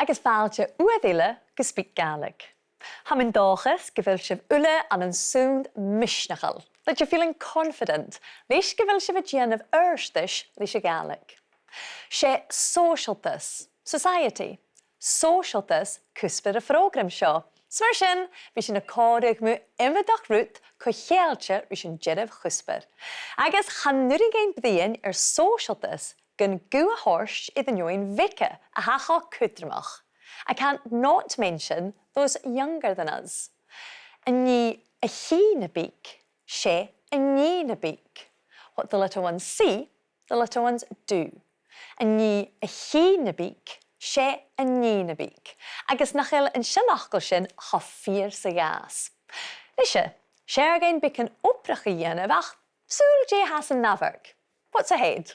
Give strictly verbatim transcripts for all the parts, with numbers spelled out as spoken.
Agus fàilte uair eile gu SpeakGaelic. Tha mi an dòchas gu bheil sibh uile ann an sunnd misneachail, that you're feeling confident, leis gu bheil sibh a' dèanamh adhartas leis a' Ghàidhlig. 'S e sòisealtas, society, sòisealtas cuspair a' phrògraim seo. 'S mar sin, bidh sinn a' còmhradh mu iomadach rud co-cheangailte ris an dearbh chuspair. Agus chan urrainn dhuinn bruidhinn air sòisealtas gun guth a thoirt air an fheadhainn bheaga a tha cho cudromach. I can't not mention those younger than us. An nì a chì na beag, 's e an nì na beag. What the little ones see, the little ones do. An nì a chì na beag, 's e an nì na beag. Agus nach eil an seanfhacal sin cho fìor 's a ghabhas. Nise, 's fheàrr dhuinn beagan obrach a dhèanamh, ach sùil dè tha san amharc. What's ahead?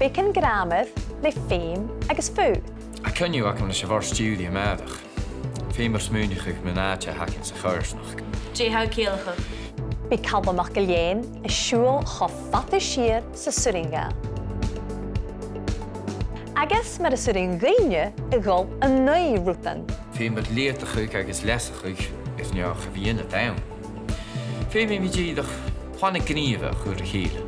Beagan gràmair le Feum agus Feu. Tha coinneamh agam leis a' bhàrd Julie a-màireach. Feumar smaoineachadh mun àite a th' againn sa choimhearsnachd. Dè tha thu a' ciallachadh? Bidh Calum MacIlleathain a' siubhal cho fada siar 's as urrainn dha. Agus mar as urrainn dhuinne a dhol a-null rudan. Feumar leudachadh agus leasachadh air neo cha bhi ionad ann. Feumaidh mi dìreach plana gnìomhach a chur ri chèile.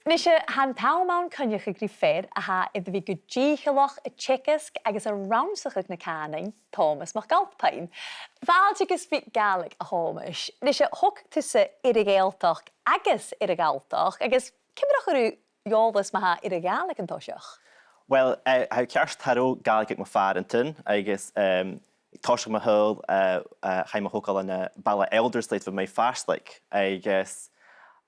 Nise, tha an t-àm ann coinneachadh ri fear a tha air a bhith gu dìcheallach a' teagasg agus a' rannsachadh na cànain, Tòmas MacAlpain. Fàilte gu SpeakGaelic, a Thòmais. Nise, thog thusa air a' Ghàidhealtachd agus air a' Ghalltachd, agus ciamar a chuir thu eòlas ma-thà air a' Ghàidhlig an toiseach? Well, eh, tha e ceart, cha robh Gàidhlig aig mo phàrantan, agus, em, toiseach mo shaoghal, eh, eh, chaidh mo thogail ann am baile Elderslie, bho Mhaigh Phearslaig, agus,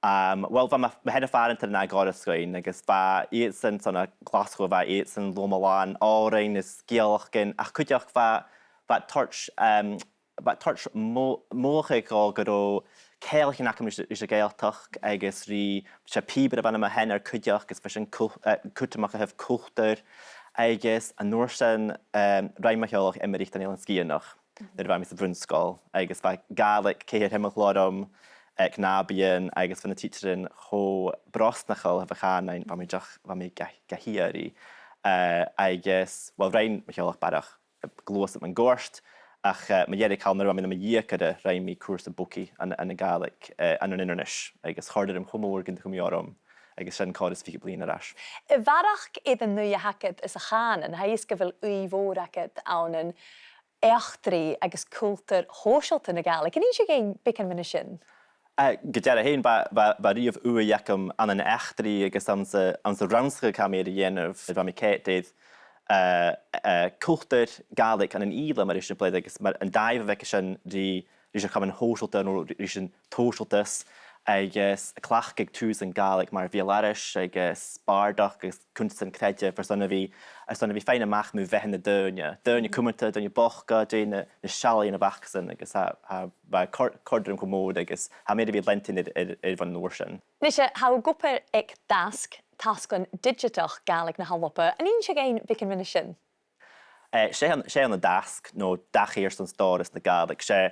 um, well, bha mo, mo sheanair phàrantan ann an Gàidhealtachd fhèin, agus bha iadsan son a' Ghlaschu, bha iadsan loma-làn òrain is sgeulachdan, ach cuideachd bha, bha toirt, um, bha toirt mo-, mothachadh dhomh gun robh ceanglaichean agam ris, ris a' Ghàidhealtachd agus ri, 's e pìobaire a bh' ann am mo sheanair cuideachd, agus bha sin cul-, eh, cudromach a thaobh cultar, agus an uair sin, um, rinn mo theaghlach imeachd dhan Eilean Sgitheanach nuair a bha mi sa bhrun-sgoil, agus bha Gàidhlig ceithir thimcheall orm aig nàbaidhean, agus bha na tidsearan cho brosnachail a thaobh a' chànain, bha mi dìreach, bha mi ga, ga h-iarraidh. Eh, agus, well, rinn mo theaghlach barrachd, eh, gluasad mun cuairt, ach, eh, mu dheireadh thall nuair a bha mi nam dheugaire, rinn mi cùrsa bogaidh ann, ann an Gàidhlig, eh, ann an Inbhir Nis, agus chòrd e rium cho mòr gun do chùm i orm, agus sin còrr is fichead bliadhna air ais. A bharrachd air an ùidh a th' agad anns a' chànan, tha fhios gu bheil ùidh mhòr agad ann an eachdraidh agus cultar shòisealta na Gàidhlig. An inns thu dhuinn beagan mu dheidhinn sin? Eh, gu dearbh fhèin, bha, bha, bha riamh ùidh agam ann an eachdraidh agus anns a', anns an rannsachadh a bha mi air a dhèanamh, bha mi ceart air, eh, eh, cultar Gàidhlig ann an Ìle, mar eisimpleir, agus mar an dàimh a bh' aige sin ri, ris a' chomann shòisealta, no ris an t-sòisealtas, agus a' cleachdadh tùsan Gàidhlig mar bheul-aithris agus bàrdachd agus cunntasan creidimh airson a bhith, airson a bhith a' faighinn a-mach mu bheatha nan daoine, daoine cumanta, daoine bochda, dè na, na seallaidhean a bh' acasan, agus tha, tha, bha e còrd, còrd rium cho mòr, agus tha mi air a bhith a' leantainn air, air, air bhon an uair sin. Nise, tha thu ag obair aig Dasg, Tasglann Didseatach Gàidhlig na h-Alba. An inns thu dhuinn beagan mu dheidhinn sin? Eh, 's e an, 's e an Dasg, no Dachaigh Airson Stòras na Gàidhlig. 'S e,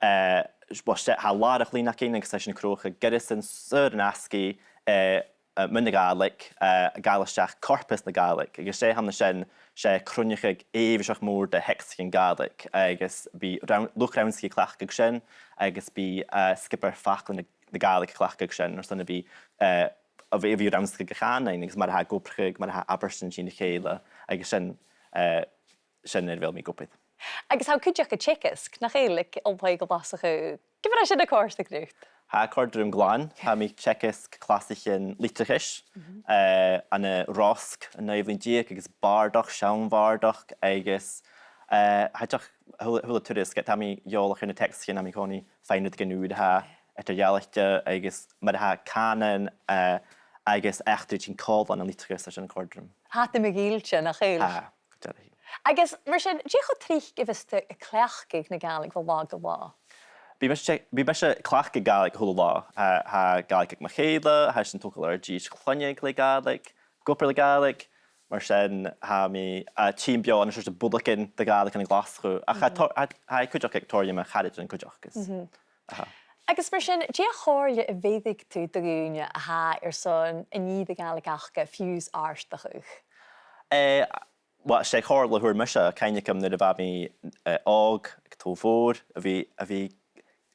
eh, s-, well, 's e, tha làrach-lìn againn agus tha sinn a' cruthachadh goireasan saor-asgaidh, eh, eh, mu na Gàidhlig, eh, a' gabhail a-steach corpas na Gàidhlig. Agus 's e th' ann an sin, 's e cruinneachadh èibhinn mòr de theacsaichean Gàidhlig, agus bidh rann-, luchd-rannsachaidh a' cleachdadh sin, agus bidh, eh, sgiobair faclan na, na Gàidhlig a' cleachdadh sin, airson a bhith, eh, a bhith, a bhith a' rannsachadh a' chànain, agus mar a tha e ag obrachadh, mar a tha abairtean a' tighinn ri chèile, agus sin, eh, sin air a bheil mi ag obair. Agus tha thu cuideachd a' teagasg, nach eil, aig Oilthigh Ghlaschu. Ciamar a tha sin a' còrdadh riut? Tha e a' còrdadh rium glan. Tha mi a' teagasg clasaichean litreachais, eh, ann an rosg an naoidheamh linn deug agus bàrdachd, seann bhàrdachd, agus, eh, tha dìreach a h-uile, a h-uile turas, ged a tha mi eòlach air na teacsaichean, tha mi an-còmhnaidh a' faighinn rudeigin ùr a tha eadar-dhealaichte agus mar a tha cànan, eh, agus eachdraidh a' tighinn còmhla ann an litreachas, tha sin a' còrdadh rium. Tha iad mì-ghoirid, nach eil? Tha, gu dearbh. Agus mar sin, dè cho tric a bhios tu a' cleachdadh na Gàidhlig bho là gu là? Bidh mise, bidh mise a' cleachdadh Gàidhlig a h-uile là. Tha, tha Gàidhlig aig mo chèile, tha sinn a' togail ar dithis chloinne le Gàidhlig, ag obair le Gàidhlig, mar sin tha mi, eh, a' tighinn beò ann an seòrsa bolagan de Ghàidhlig ann an Glaschu. Ach tha tò-, tha, tha e cuideachd aig tòrr dhe mo charaidean cuideachd, agus, aha. Agus mar sin, dè a' chomhairle a bheireadh tu do dhaoine a tha airson an nì de Ghàidhlig aca fiù 's àrdachadh? Eh, well, 's e a' chomhairle a fhuair mise, cuimhne agam nuair a bha mi, eh, òg, aig tòrr mòr, a bhith, a bhith,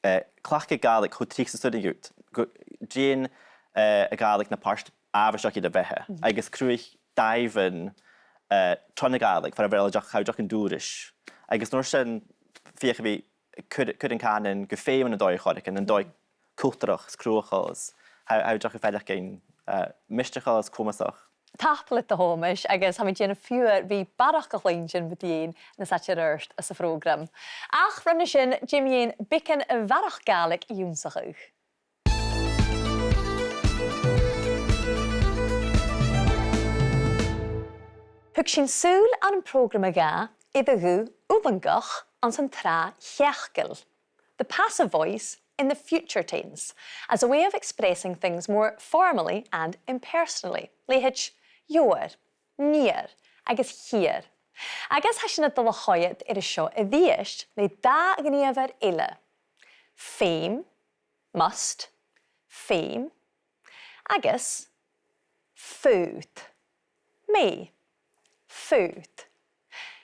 eh, cleachdadh Gàidhlig cho tric 's as urrainn dhut. Gu, dèan, eh, a' Ghàidhlig na pàirt àbhaisteach de do bheatha. Mhm. Agus cruthachadh dàimhean, eh, tron a' Ghàidhlig, far a bheil e dìreach, tha e dìreach an dùrachd. Agus an uair sin, feuch a bhith cur, cur an cànain gu feum nan dòigh air choreigin, nan dòigh cultarach is cruthachail is tha, tha thu dìreach a' faireachdainn, eh, mistreachail is comasach. Tapadh leat, a Thòmais, agus tha mi a' dèanamh fiughair ri barrachd a chluinntinn mu dheidhinn nas fhaide air adhart sa phrògram. Ach ron a sin, dè mu dheidhinn beagan a bharrachd Gàidhlig ionnsachadh? Thug sinn sùil ann am prògram a dhà air a' ghuth fhulangach anns an tràth-chearcaill, the passive voice in the future tense, as a way of expressing things more formally and impersonally. Leithid, gheibhear, nighear agus chithear. Agus tha sinn a' dol a choimhead air a seo a-rithist le dà ghnìomhair eile. Feum, must, feum, agus faod, may, faod.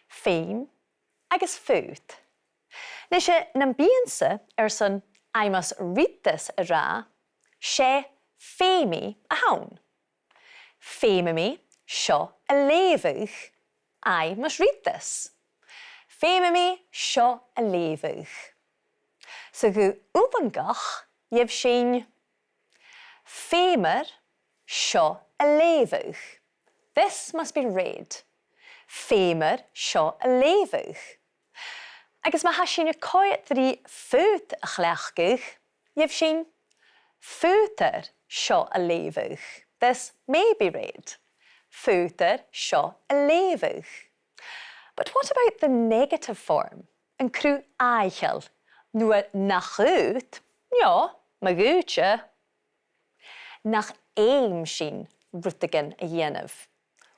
Feum agus faod. Nise, nam bithinn-sa airson I must read this a ràdh, 's e feumaidh a th' ann. Feumaidh mi seo a leughadh, I must read this. Feumaidh mi seo a leughadh. Sa ghuth fhulangach, gheibh sinn: Feumar seo a leughadh. This must be read. Feumar seo a leughadh. Agus ma tha sinn a' coimhead ri faod a chleachdadh, gheibh sinn: Faodar seo a leughadh. This may be read. Faodar seo a leughadh. But what about the negative form? An cruth-fhaiceall, nuair nach fhaod, no ma dh'fhaodte, nach fheum sinn rudeigin a dhèanamh,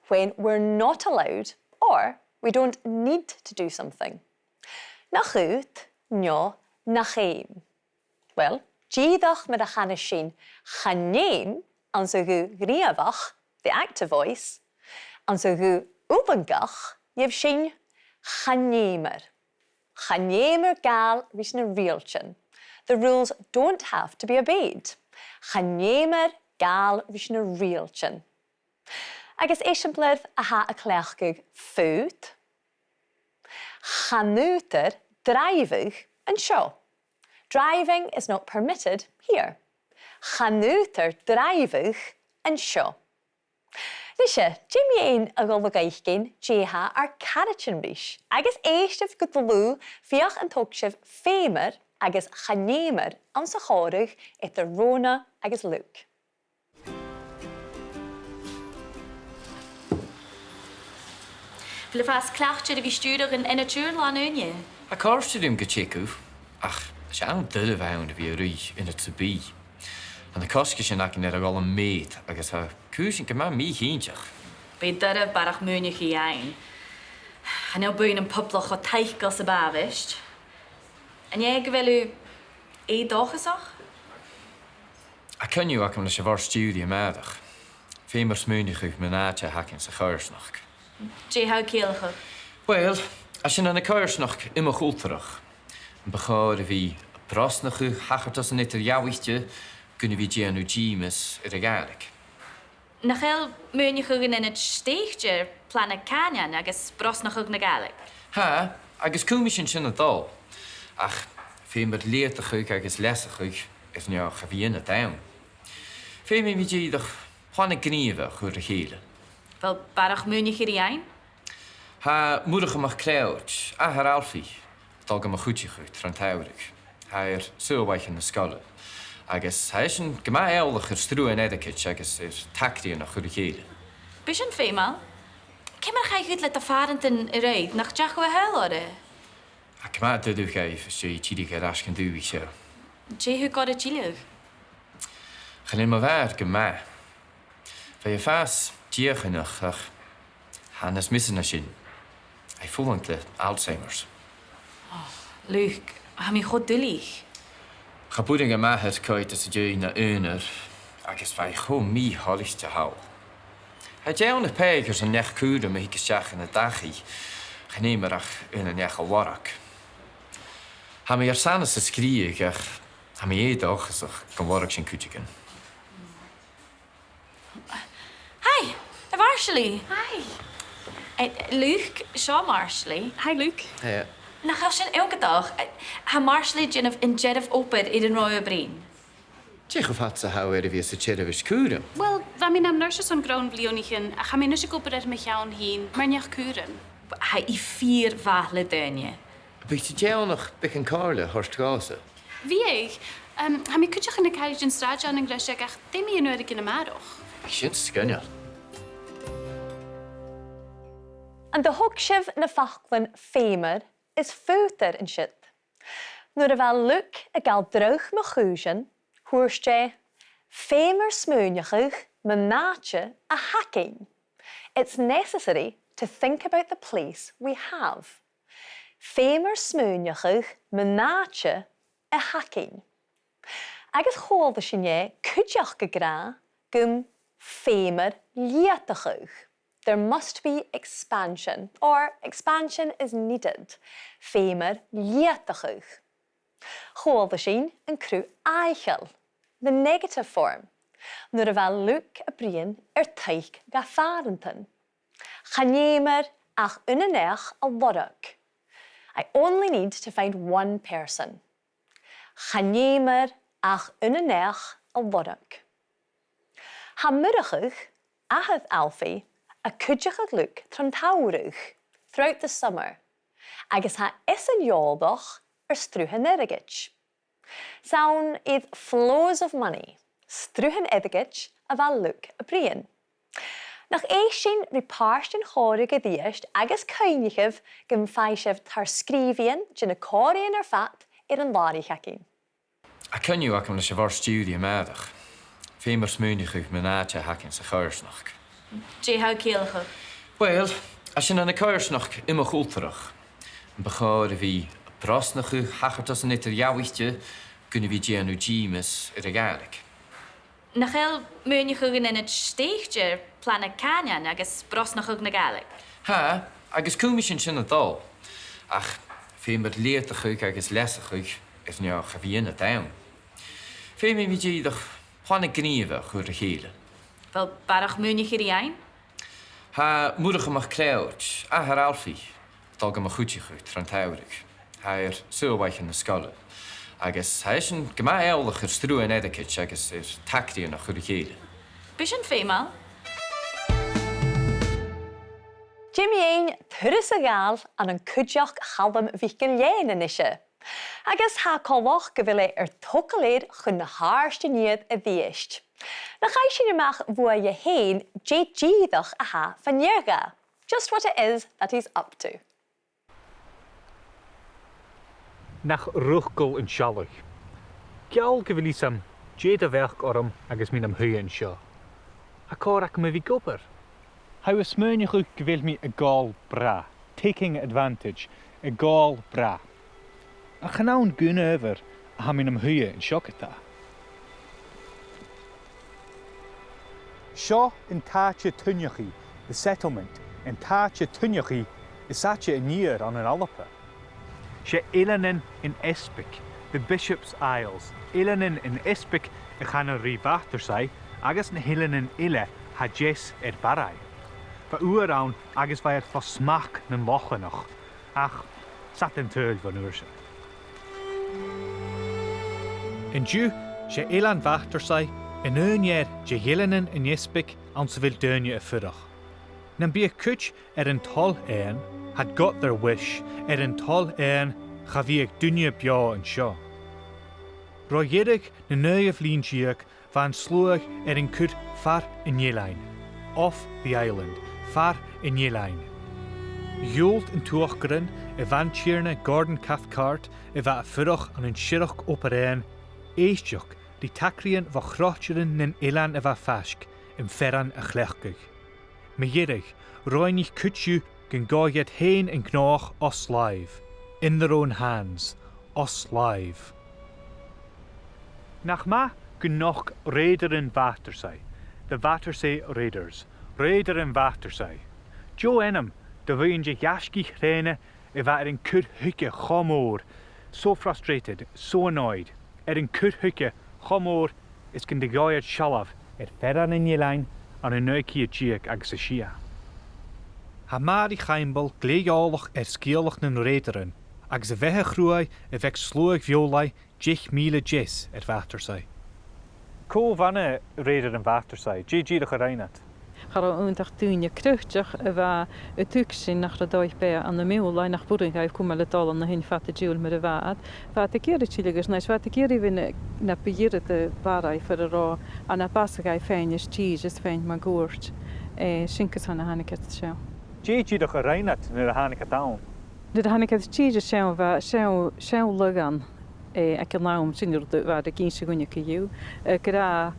when we're not allowed or we don't need to do something. Nach fhaod, no nach fheum. Well, dìreach mar a chanas sinn chan fheum anns a' ghuth ghnìomhach, the active voice, anns a' ghuth fhulangach, gheibh sinn chan fheumar. Chan fheumar gabhail ris na riaghailtean. The rules don't have to be obeyed. Chan fheumar gabhail ris na riaghailtean. Agus eisimpleir a tha a' cleachdadh faod: Chan fhaodar dràibheadh an seo. Driving is not permitted here. Chan fhaodar dràibheadh an seo. Nise, dè mu dheidhinn a dhol a dh'fhaicinn dè tha ar caraidean ris, agus èistibh gu dlùth feuch an tog sibh feumar agus chan fheumar anns a' chòmhradh eadar Rona agus Luke. A bheil thu a' fàs cleachdte ri bhith a' stiùireadh an ionaid ùr latha an ùine? Tha e a' còrdadh rium gu teagamh, ach 's e àm doirbh a th' ann a bhith a' ruith ionad sam bith. Tha na cosgaisean againn air a dhol am meud agus tha cùisean gu math mì-chinnteach. B' e doirbh barrachd maoineachaidh fhaighinn. Chan eil buidheann am poblach cho taiceil 's a b' àbhaist. An e gu bheil thu eu-dòchasach? Tha coinneamh agam leis a' bhord-stiùiridh a-màireach. Feumar smaoineachadh mun àite a th' againn sa choimhearsnachd. Dè tha thu a' ciallachadh? Uill, tha sinn ann an coimhearsnachd iomachaidh, am bu chòir a bhith a' brosnachadh tachartasan eadar-dhealaichte gun a bhith a' dèanamh dìmeas air a' Ghàidhlig. Nach eil maoineachadh an ionaid stèidhichte air plana cànain agus brosnachadh na Gàidhlig? Tha, agus cumaidh sinn sin a' dol. Ach feumar leudachadh agus leasachadh air neo cha bhi ionad ann. Feumaidh mi dìreach plana gnìomhach a chur ri chèile. A bheil barrachd maoineachaidh ri fhaighinn? Tha Murchadh MacLeòid, athair Alfie, a' dol gam chuideachadh tron t-samhradh. Tha e air saor-làithean na sgoile. Agus tha esan gu math eòlach air sruth an airgid agus air tagraidhean a chur ri chèile. Bidh sin feumail. Ciamar a chaidh dhut le do phàrantan a-raoir? Nach deach thu a thadhal orra? Tha e gu math doirbh dhaibh às dèidh tilleadh air ais dhan dùthaich seo. Dè thug orra tilleadh? Chan eil mo mhàthair gu math. Bha i a' fàs deuchainneach ach tha i nas miosa na sin. Tha i a' fulang le Alzheimer's. Luke, tha mi cho duilich. Cha b' urrainn dham athair coimhead às an dèidh na aonar, agus bha i cho mì-thoilichte thall. Tha e deònach pàigheadh airson neach-cùraim a thig a-steach dhan dachaigh, chan fheumar ach aon neach a lorg. Tha mi air sanas a sgrìobhadh, ach tha mi an dòchas gun lorg sinn cuideigin. Hi, a Mharsaili. Hi. Eh, Luke, seo Marsaili. Hi, Luke. Hiya. Nach eil sin iongantach? Eh, tha Marsaili a' dèanamh an dearbh obair air an robh thu a' bruidhinn. Dè cho fada 's a tha thu air a bhith sa t-seirbheis chùraim? Well, bha mi nam nurse airson grunn bhliadhnaichean, ach tha mi a-nis ag obair air mo cheann fhìn mar neach-cùraim. Tha i fìor mhath le daoine. Am biodh tu deònach beagan comhairle a thoirt dhòmhsa? Bhiodh. Em, tha mi cuideachd ann an caraid an sràid ann an Glaschu, ach dè mu dheidhinn uair a thìde a-màireach? Bhiodh sin sgoinneil. An do thog sibh na faclan feumar is faodar an siud? Nuair a bha Luke a' gabhail dragh mu chùisean, thuirt e, "Feumar smaoineachadh mun àite a th' againn." It's necessary to think about the place we have. Feumar smaoineachadh mun àite a th' againn. Agus chuala sinn e cuideachd ag ràdh gum feumar leudachadh. There must be expansion, or expansion is needed. Feumar leudachadh. Chuala sinn an cruth fhaiceall, the negative form, nuair a bha Luke a' bruidhinn air taic dha phàrantan. Chan fheumar ach aon neach a lorg. I only need to find one person. Chan fheumar ach aon neach a lorg. Tha Murchadh, athair Alfie, a' cuideachadh Luke tron t-samhradh, throughout the summer, agus tha esan eòlach air sruthan airgid. 'S ann air flows of money, sruthan airgid, a bha Luke a' bruidhinn. Nach èist sinn ri pàirt den chòmhradh a-rithist agus cuimhnichibh gum faigh sibh tar-sgrìobhaidhean de na còmhraidhean air fad air an làraich againn. Tha coinneamh agam leis a' bhàrd-stiùiridh a-màireach. Feumar smaoineachadh mun àite a th' againn sa choimhearsnachd. Dè tha thu a' ciallachadh? Uill, tha sinn ann an coimhearsnachd ioma-chultarach. Am bu chòir a bhith a' brosnachadh tachartasan eadar-dhealaichte gun a bhith a' dèanamh dìmeas air a' Ghàidhlig? Nach eil maoineachadh an Ionaid Stèidhichte air planadh càineadh agus brosnachadh na Gàidhlig? Tha, agus cumaidh sinn sin a' dol. Ach feumar leudachadh agus leasachadh air neo cha bhi ionad ann. Feumaidh mi dìreach planadh gnìomhach a chur ri chèile. A bheil barrachd maoineachaidh ri fhaighinn? Tha Murchadh MacLeòid, athair Alfie, a' dol gam chuideachadh tron t-samhradh. Tha e air saoghal-làithean na sgoile. Agus tha esan gu math eòlach air sruthan airgid agus air tagraidhean a chur ri chèile. Bidh sin feumail. Dè mu dheidhinn turas a ghabhail ann an cuideachd Chaluim MhicIllEathain a-nise? Agus tha coltach gu bheil e air togail air chun na h-àirde an iar a-rithist. Nach fhaigh sinn a-mach bhuaithe fhèin dè dìreach a tha fa-near dha. Just what it is that he's up to. Nach rùchdail an sealladh. Geall gu bheil fhios agam dè do bheachd orm agus mi nam shuidhe an seo. Tha còir agam a bhith ag obair. Tha thu a' smaoineachadh gu bheil mi a' gabhail brath, taking advantage, a' gabhail brath. Ach chan ann gun adhbhar a tha mi nam shuidhe an seo ge-tà. Seo an t-àite tuineachaidh, the settlement, an t-àite tuineachaidh as fhaide an iar ann an Alba. 'S e Eileanan an Easbaig, the Bishop's Isles, Eileanan an Easbaig a chanas ri Bhatarsaigh agus na h-eileanan eile a tha deas air Barraigh. Bha uair ann agus bha iad fo smachd nan Lochlannach, ach 's iad an t-saoghal bhon uair sin. An-diugh, 's e Eilean Bhatarsaigh an aon fhear de dh'eileanan an Easbaig anns a bheil daoine a' fuireach. Nam biodh cuid air an toil fhaighinn, had got their wish, air an toil fhaighinn, cha bhiodh duine beò an seo. Ro dheireadh na naoidheamh linn deug bha an sluagh air an cur far an eilein, off the island, far an eilein. Dhiùlt an t-uachdaran, a' bhan-tiarna Gordon Cathcart, a bha a' fuireach ann an Siorrachd Obar Dheathain, èisteachd ri tagraidhean bho chroitearan nan eilean a bha faisg, am fearann a chleachdadh. Mu dheireadh, roghnaich cuid dhiubh gun gabhadh iad fhèin an gnothach os làimh, in their own hands, os làimh. Nach math gun nochd Rèidearan Bhatarsaigh, the Battersea Raiders, Rèidearan Bhatarsaigh. Deagh ainm do bhuidheann de ghaisgich thrèana a bha air an cur thuige cho mòr, so frustrated, so annoyed, air an cur thuige cho mòr is gun do ghabh iad sealbh air fearann nan eilean ann an naoi ceud deug agus a sia. Tha Màiri Chaimbeul glè eòlach air sgeulachd nan Rèidearan, agus a bheatha chruaidh a bh' aig sluagh Bheòrlaigh deich mìle deas air Bhatarsaigh. Cò bh' ann an Rèidearan Bhatarsaigh? Dè dìreach a rinn iad? Cha robh aon daoine croiteach a bha a' tuigsinn nach robh dòigh beatha ann am Beòrlaigh nach b' urrainn dhaibh cumail a' dol an sin fad an t-siubhail mar a bha iad. Bha iad ag iarraidh tilleadh a-nis, bha iad ag iarraidh bhith na, na b' fheàrr de bharrachd far an robh, ann am bàs a' faighinn is tìde is faighinn mun cuairt, eh, sin gus an do thàinig iad seo. Dè dìreach a rinn iad nuair a thàinig iad ann? Nuair a thàinig iad tìde seo, bha seo, seo lagh ann, eh, aig an àm sin, rud a bha aig ionnsachadh gu leòr, eh, ag ràdh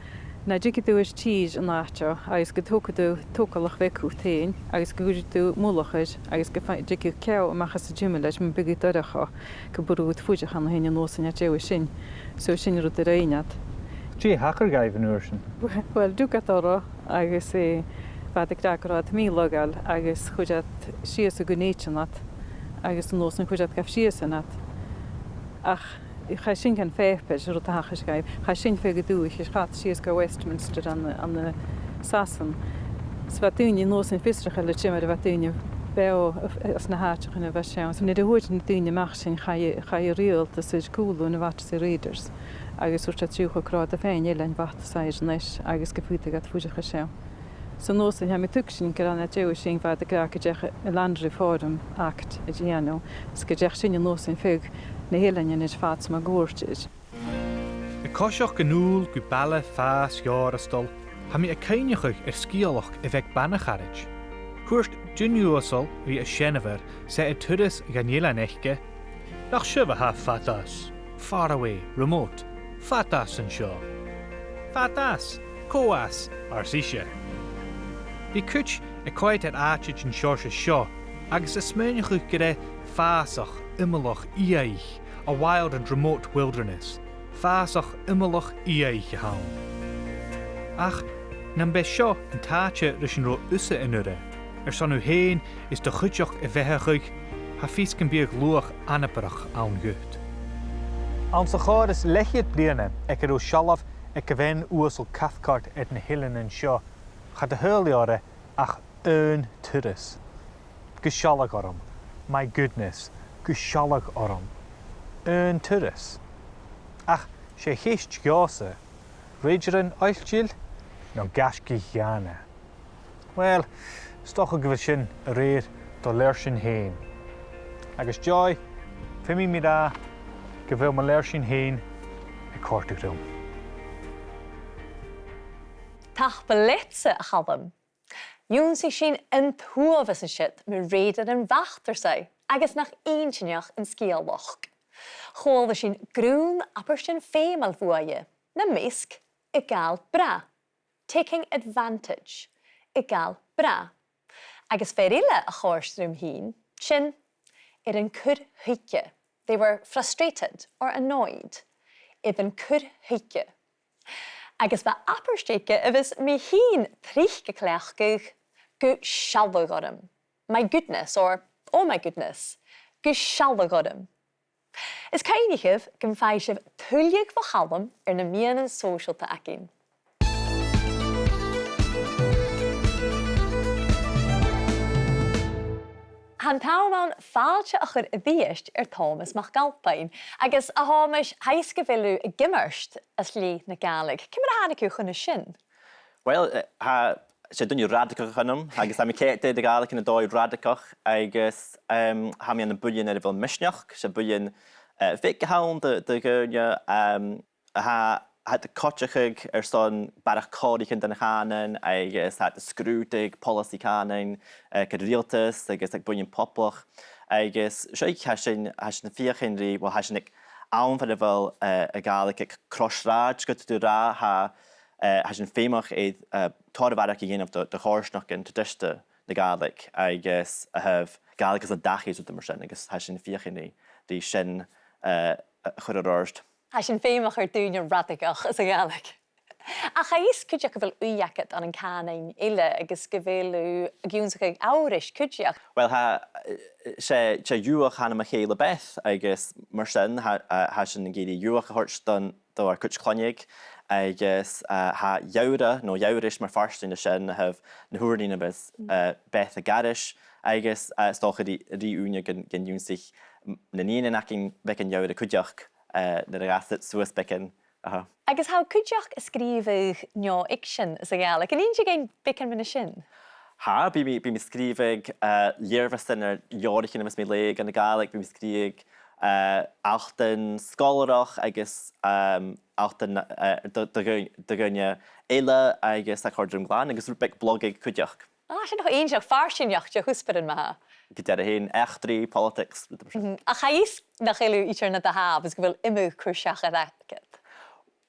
na tigeadh tu air tìr an àite seo, agus gun togadh tu togalach bheag dhut fhèin, agus gun cuireadh tu mullach air, agus gum fa-, tigeadh ceò a-mach às an t-similear, mar gum biodh tu dorcha, gum b' urrainn dhut fuireach an sin an uair sin, a' dèanamh sin. So sin rud a rinn iad. Dè thachair dhaibh an uair sin? Uill, thug iad orra, agus, eh, bha iad ag ràdh gun robh iad mì-laghail, agus chuir iad sìos a' ghnothach iad, agus an uair sin chuir iad gaibh sìos iad. Ach chaidh sin gun phàipear, rud a thachair dhaibh. Chaidh sin fad an dùthaich, is chaidh iad sìos gu Westminster ann, ann an Sasainn. Is bha daoine an uair sin fiosrachadh le sin, mar a bha daoine beò às na h-àiteachan a bha seo. So nuair a thàinig na daoine a-mach sin, chaidh, chaidh an riaghaltas air cùlaibh na Battersea Raiders, agus thuirt iad, "Siuthad, cò ris a tha faighinn eilean Bhatarsaigh a-nis, agus gum faodadh iad fuireach an seo." So an uair sin, tha mi a' tuigsinn gur ann an dèidh sin bha iad ag ràdh gun deach an Land Reform Act a dhèanamh, is gun deach sin an uair sin fad na h-eileanan air fad mun cuairt air. A' coiseachd a-null gu baile fàs ghearastal, tha mi a' cuimhneachadh air sgeulachd a bh' aig bana-charaid. Thuirt duine uasal ri a seanmhair 's e a' turas dhan eilean aice, "Nach sibh a tha fad às, far away, remote, fad às an seo." "Fad às? Cò às?" ars ise. Bidh cuid a' coimhead air àite den t-seòrsa seo agus a' smaoineachadh gur e fàsach, iomallach, fhiadhaich, a wild and remote wilderness, fàsach, iomallach, fhiadhaich a th' ann. Ach nam b' e seo an t-àite ris an robh thusa an-uiridh, airson thu fhèin is do chuideachd a bheathachadh, tha fios gum biodh luach anabarrach ann dhut. Anns a' chòrr is leth-cheud bliadhna aig an robh sealbh aig a' bhean uasal Cathcart air na h-eileanan seo, cha do thadhail i oirre ach aon turas. Gu sealladh orm. My goodness, gu sealladh orm. Aon turas. Ach 's e a' cheist dhòmhsa, rèidearan oillteil no gaisgich dhàna? Uill, 's dòcha gu bheil sin a rèir do learsainn fhèin. Agus Joy, feumaidh mi ràdh gu bheil mo learsainn fhèin a' còrdadh rium. Tapadh leatsa, a Chaluim. Dh'ionnsaich sinn an t-uabhas an siud mu rèidearan Bhatarsaigh agus nach inntinneach an sgeulachd. Chuala sinn grunn abairtean feumail bhuaithe, nam measg a' gabhail brath, taking advantage, a' gabhail brath. Agus fear eile a chòrd rium fhìn, sin air an cur thuige. They were frustrated or annoyed. Air an cur thuige. Agus bha abairt aige a bhios mi fhìn tric a' cleachdadh, gu sealladh orm. My goodness, or oh my goodness. Gu sealladh orm. Is cuimhnichibh gum faigh sibh tuilleadh bho Chaluim air na meadhanan sòisealta againn. Tha an t-àm ann fàilte a chur a-rithist air Tòmas MacAlpain, agus a Thòmais, tha fhios gu bheil thu ag iomairt às leth na Gàidhlig. Ciamar a thàinig thu chun a sin? Uill, eh, tha, 's e duine radaigeach a th' annam, agus tha mi a' coimhead air a' Ghàidhlig ann an dòigh radaigeach, agus, em, tha mi ann am buidheann air a bheil Misneachd, 's e buidheann, eh, bheag a th' ann do, do dhaoine, em, a tha, tha iad a' coiteachadh airson barrachd chòraichean dhan a' chànan, agus tha iad a' sgrùdadh poileasaidh cànain, eh, aig an riaghaltas agus aig buidhnean poblach. Agus seo, tha sinn, tha sinn a' feuchainn ri, uill, tha sinn aig àm far a bheil, eh, a' Ghàidhlig aig crossroads, gu tur a ràdh, tha, eh, tha sinn feumach air, eh, tòrr a bharrachd a dhèanamh do, do choimhearsnachdan traidiseanta na Gàidhlig, agus a thaobh Gàidhlig anns an dachaigh is rudan mar sin, agus tha sinn a' feuchainn ri, ri sin, eh, a chur air adhart. Tha sin feumach air daoine radaigeach sa Ghàidhlig. Ach tha fhios cuideachd gu bheil ùidh agad ann an cànain eile agus gu bheil thu ag ionnsachadh Eabhraidhis cuideachd. Uill, tha, eh, 's e, 's e Eabhraidhich a th' ann am mo chèile Beth, agus mar sin, tha, eh, tha sinn ag iarraidh Eabhraidhich a thoirt don, do ar cuid cloinne, agus, eh, tha Eabhra, no Eabhraidhis mar phàirt den sin, a thaobh na h-ùrnaighean a bhios, eh, Beth ag aithris, agus, eh, 's dòcha ri, ri ùine gun, gun ionnsaich m-, na nigheanan againn beagan Eabhra cuideachd, eh, nuair a dh'fhàsas iad suas beagan. Aha. Agus tha thu cuideachd a' sgrìobhadh neo-fhicsean sa Ghàidhlig. An inns thu dhuinn beagan mu dheidhinn sin? Tha, bidh mi, bidh mi a' sgrìobhadh, eh, lèirmheasan air leabhraichean a bhios mi a' leughadh anns a' Ghàidhlig, bidh mi a' sgrìobhadh, eh, altan sgoilearach agus, ehm, altan, eh, do, do dh'fheadhainn, do dh'fheadhainn eile agus tha e a' còrdadh rium glan agus rud beag blogaidh cuideachd. Ah, sin cho inntinneach, farsaingeachd de chuspairean ma-thà. Gu dearbh fhèin, eachdraidh, politics, rudan mar sin. Mhm. Ach tha fhios nach eil thu idir nad thaobh, is gu bheil iomadh cur-seachad agad.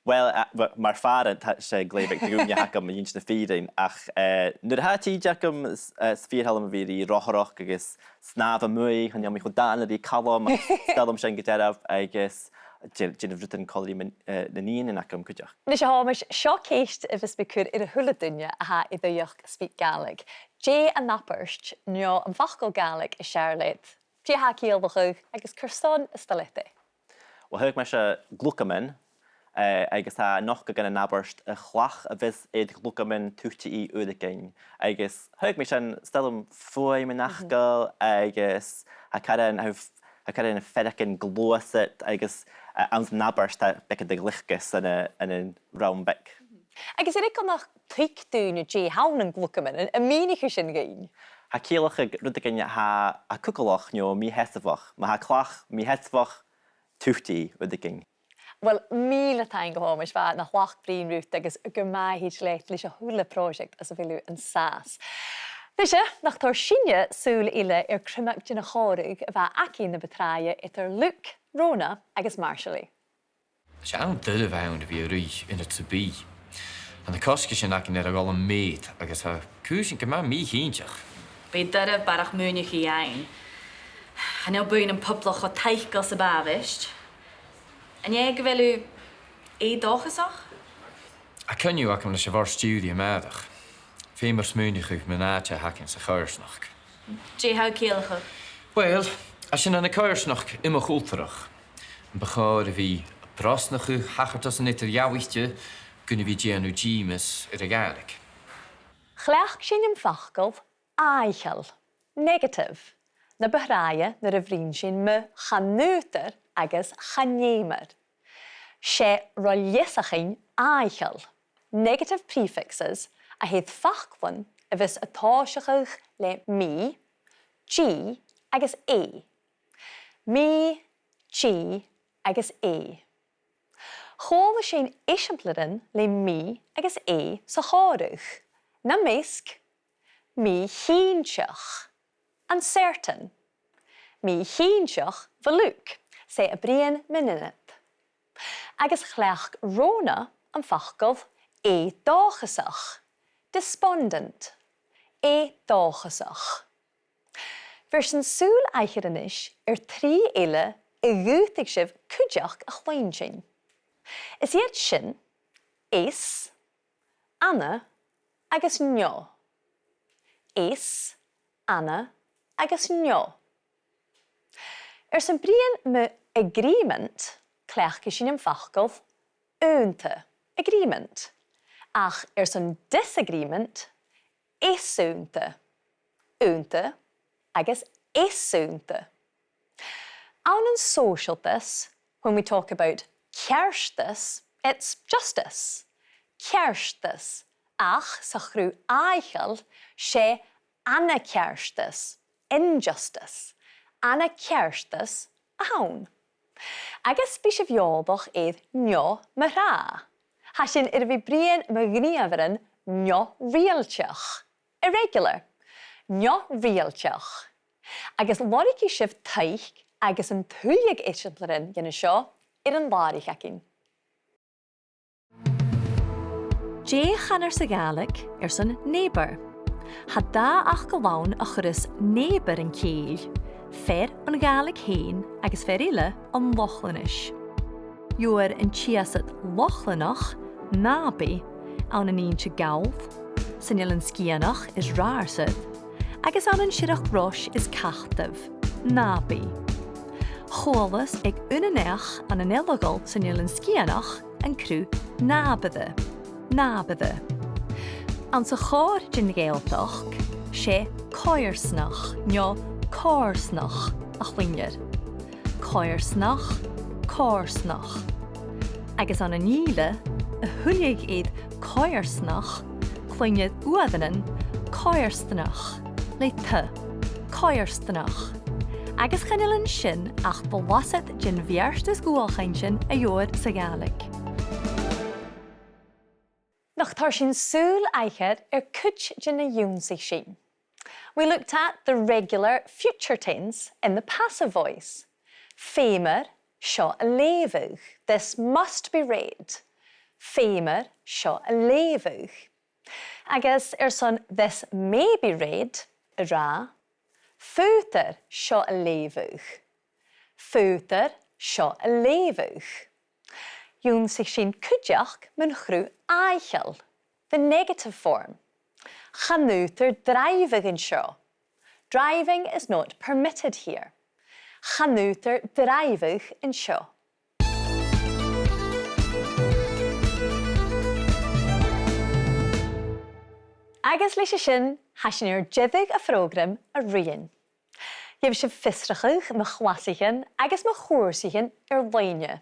Uill, eh, w-, mar phàrant, tha, 's e glè bheag de dhaoine a th' agam a dh'innseas na fìrinn, ach, eh, nuair a tha tìde agam, 's, eh, 's fìor thoil leam a bhith ri rothaireachd agus 's ann a-muigh, chan eil mi cho dàna ri Calum, ach 's toil leam sin gu dearbh, agus dè-, dèanamh rudan còmhla ri mo, eh, na nigheanan agam cuideachd. Nise, a Thòmais, seo ceist a bhios mi a' cur air a h-uile duine a tha air a bhith a' speak Gaelic. Dè an abairt no am facal Gàidhlig as fheàrr leat? Dè tha e a' ciallachadh agus carson as toil leat e? Uill, thagh mise glucaman, eh, agus tha e a' nochdadh gun an abairt a' chlach a bhios air glucaman tuitidh i uaireigin. Agus thagh mi sin, 's toil leam fuaim an fhacail, agus tha caran, tha, tha caran a' faireachdainn gluasad, agus, eh, anns an abairt tha beagan de ghliocas ann an, ann an rann beag. Agus air eagal nach tuig daoine dè th' ann an glucaman, an, am mìnich thu sin dhuinn? Tha e a' ciallachadh rudeigin a tha, a tha cugallach no mì-sheasmhach. Ma tha clach mì-sheasmhach, tuitidh i uaireigin. Uill, mìle taing, a Thòmais, bha e na thlachd bruidhinn riut agus gu math thèid leat leis a h-uile pròiseact anns a bheil thu an sàs. Nise, nach toir sinne sùil eile air criomag de na chòmhraidhean a bha againn na bu tràithe eadar Luke, Rona agus Marsaili. 'S ann doirbh a bh' ann a bhith a' ruith ionad sam bith. Tha na cosgaisean againn air a dhol am meud agus tha cùisean gu math mì-chinnteach. B' e doirbh barrachd maoineachaidh fhaighinn. Chan eil buidheann am poblail cho taiceil 's a b' àbhaist. An e gu bheil thu eu-dòchasach? Tha coinneamh agam leis a' bhord-stiùiridh a-màireach. Feumar smaoineachadh mun àite a th' againn sa choimhearsnachd. Dè tha thu a' ciallachadh? Uill, tha sinn ann an coimhearsnachd iomacultarach. Am bu chòir a bhith a' brosnachadh tachartasan eadar-dhealaichte gun a bhith a' dèanamh dìmeas air a' Ghàidhlig? Chleachd sinn am facal àicheil, negative, na bu tràithe nuair a bhruidhinn sinn mu chan fhaodar agus chan fheumar. 'S e ro leasachain àicheil, negative prefixes, a th' air faclan a bhios a' tòiseachadh le mì, dì agus è. Mì, dì agus è. Chuala sinn eisimpleirean le mì agus è sa chòmhradh, nam measg, mì-chinnteach, uncertain. Mì-chinnteach bho Luke, 's e a' bruidhinn mun ionad. Agus chleachd Rona am facal eu-dòchasach, despondent, eu-dòchasach. Bheir sinn sùil aithghearr a-nis air trì eile a dh'fhaodadh sibh cuideachd a chluinntinn. Is iad sin is, ann an, agus neo. Is, ann an, agus neo. Airson bruidhinn mu agreement, cleachdaidh sinn am facal aonta, agreement. Ach airson disagreement, eas-aonta. Aonta agus eas-aonta. Ann an sòisealtas, when we talk about ceartas, it's justice. Ceartas. Ach sa chruth àicheil, 's e ana-ceartas, injustice. Ana-ceartas a th' ann. Agus bidh sibh eòlach air neo mar-thà. Tha sinn air a bhith a' bruidhinn mu ghnìomhairean neo-riaghailteach. Irregular. Neo-riaghailteach. Agus lorgaidh sibh taic agus an tuilleadh eisimpleirean dhen seo air an làraich againn. Dè chanar sa Ghàidhlig airson neighbour? Tha dà fhacal ann a chuireas neighbour an cèill, fear an Ghàidhlig fhèin agus fear eile an Lochlannais. Gheibhear an t-iasad Lochlannach, Nàbaidh, ann an Innse Gall, san Eilean Sgitheanach is Ratharsair, agus ann an Siorrachd Rois is Cataibh, Nàbaidh. Chualas aig aon naidheachd ann an Ealaghol san Eilean Sgitheanach an cruth Nàbaire, Nàbaire. Anns a' chòrr den Ghàidhealtachd, 's e coimhearsnach no comharsnach a chluinnear. Coimhearsnach, comharsnach. Agus ann an Ìle, a thuilleadh air coimhearsnach, cluinnear uaireannan coimhearsnach, le T, coimhearsnach. Agus chan eil an sin ach blasad den bheartas dhualchainntean a gheibhear sa Ghàidhlig. Nach toir sinn sùil aithghearr air cuid de na dh'ionnsaich sinn? We looked at the regular future tense and the passive voice. Feumar seo a leughadh, this must be read. Feumar seo a leughadh. Agus airson this may be read, a ràdh, faodar seo a leughadh. Faodar seo a leughadh. Dh'ionnsaich sinn cuideachd mun chruth fhaiceall, the negative form. Chan fhaodar dràibheadh an seo. Driving is not permitted here. Chan fhaodar dràibheadh an seo. Agus leis a sin, tha sinn air deireadh a' phrògraim a-rithist. Gheibh sibh fiosrachadh mu chlasaichean agus mu chùrsaichean air-loidhne.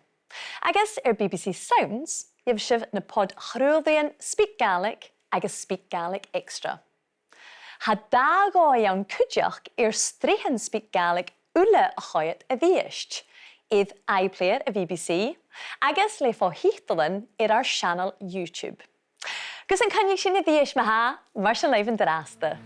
Agus air B B C Sounds, gheibh sibh na pod-chraolaidhean SpeakGaelic agus SpeakGaelic Extra. Tha dà dhòigh ann cuideachd air sreathan SpeakGaelic uile a choimhead a-rithist, air iPlayer a' B B C agus le fo-thiotalan air ar seanail YouTube. Gus an coinnich sinn a-rithist ma-thà, mar sin leibh an-dràsta.